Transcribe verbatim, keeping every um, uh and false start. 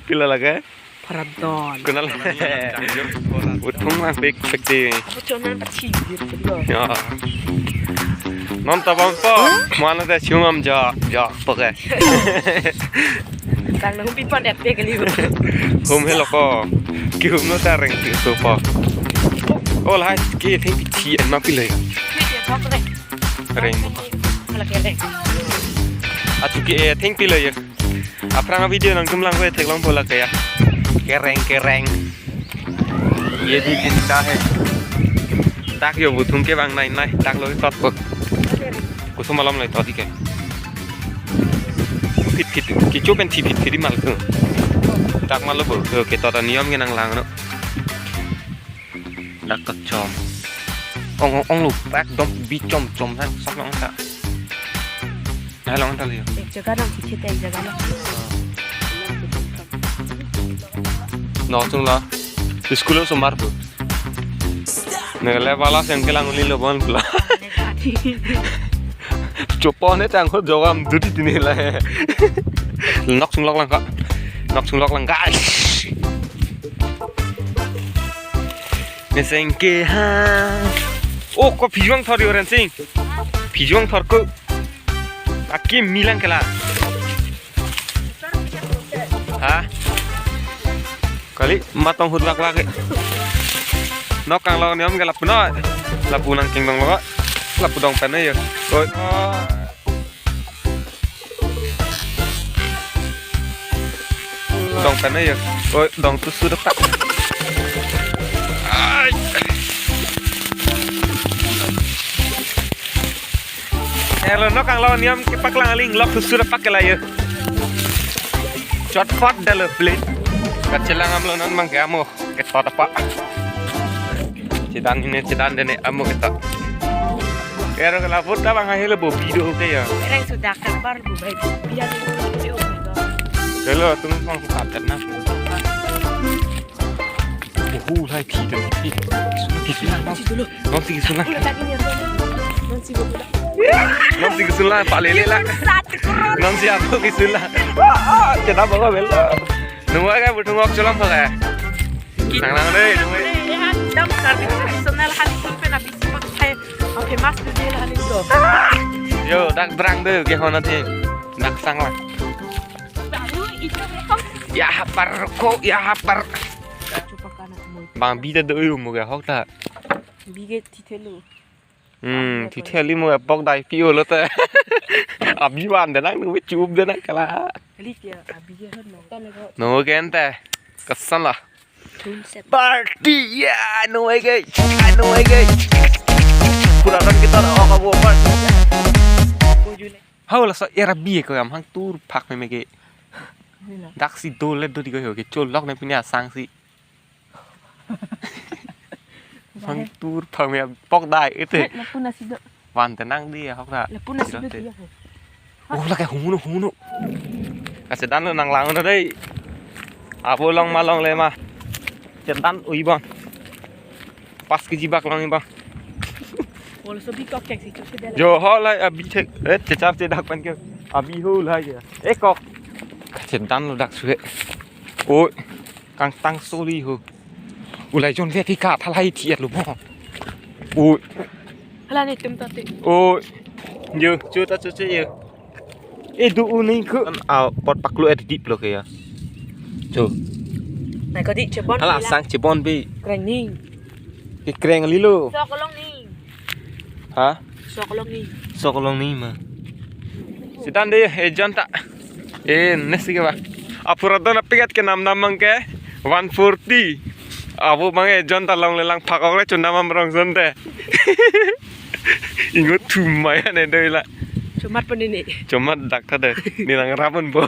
Pilo lake? Phoradon. Konat le? Buthung lang pik pik di. Apo chonan pachi gitu loh. Ya. Non tabang po. Mana ta chumam ja ja poke. Tang nang pipan det te kali. Hum helo ko. Kihum non ta reng ti so po. Oh, lahai ke thengpi thi ma pilo. Reng. Ala ke reng. Achu ke, eh, thengpi lo ya. Aphrang video nangtum lang ko theklong po lake ya. Kereng kereng. Ye di kinta hai. Dak yo buthung ke bang nai nai. Dak lo tot po. Koson malom lo tot ke. Phit phit. Kecho pen thi phit phit di mal tu. Dak mal lo bo. Oke, tot niyom ke nanglang no. Dak kechom. Ong ong ong lo, ekdom bi chom chom hai sok long ta. Hai long ta liyo. Ek jaga dong si chit ek jaga dong. Nok sung la. School osomar tu. Ne le bala seng kelang uli lo bon pula. Chopon ne tang ho jogam duti tini la. Nok sung lok lang ka. Nok sung lok lang ka. Meseng ke ha. Oh, ko phi juang thor yo Rensing. Phi juang thor ko. Aki milang kela. Ha? Kali matong hut lak lak. Nok kanglo niom ke lapu noi. Lapu nangkeng dong lo. Lapu dong pen yo. Oi. Oh. Dong pen yo. Oi, dong tu sudah tak. Ai. Elo nok kanglo niom kepaklang aling lok tu sudah pak ke la yo. Chotpot dah lo beli. Kachelang amlo non mang ke amo. Ketot apa? Chedan ini, chedan dene amo ketot. Ero ke lapu ta bang ahile bo bido ke ya. Reng sudah kabar bu baik. Biar dia ni. Kalau tung bang sukat na. Hu hai thi dan thi. Thi sulang. Nanti sulang. Nanti sulang. Pak Lele lah. Nanti aku ke sulang. Wah, kita bawa bela. Nunggu aja butuh ngok sulang pakai. Nang nang deh, nunggu. Dam karbi personal hali pen abisi pakai. Oke, mas tu dia hali tu. Yo, dak drang deh, ke hona the. Dak sang lah. Baru itu. Ya hapar ko, ya hapar. Bang bida do yo mo ga hok ta. Bige tithelo. Hmm, titheli mo pok dai pi olo te. Abi van de nang nu chup de nang kala. Kali ke abi ke hon no. No gente. Kasan la. Party ya, no way ke. No way ke. Pura kan kita na oka bo party. Hau la so era bi ko am hang tur phak me me ke. Dak si do le do di ko ho ke cholok ne pinya sang si. Sang tur phang me pok dai ite. Lapu nasi do. Van tenang di hok ra. Lapu nasi do dia ho. Oh, lake hunu hunu. Kachedan lo nang lang na dei. Apo long ma longle ma. Chedan ui bang. Pas keji bak long bang. Wala so bi kok kek si chuk ke dela. Jo ho lai abi thek. Eh, chechap chedak pen ke. Abi ho lai ke. Eh, kok. Kachedan lo dak suhe. Oi. Kangtang soli ho. Ulai jon le pika thalai thi lo mo. Oi. Hala ne tum ta te. Oi. Yo, chu ta chu che yo. E du u ning khu. An a pot paklo et dip lo ke ya. Chu. Nai ko di chebon. Hala sang chebon bi. Kreng ning. Ke kreng lilo. So kolong ning. Ha? So kolong ning. So kolong ning ma. Sitan de ejon ta. Eh, nesi ke ba. Apura don apikat ke nam nam mang ke one forty. Abu mang ejon ta long lelang phak ok le chunda mam rong son te. Ingo thum maya ne doi la. Chomat pon ini. Chomat dak tha de. Ni nang rapon bo.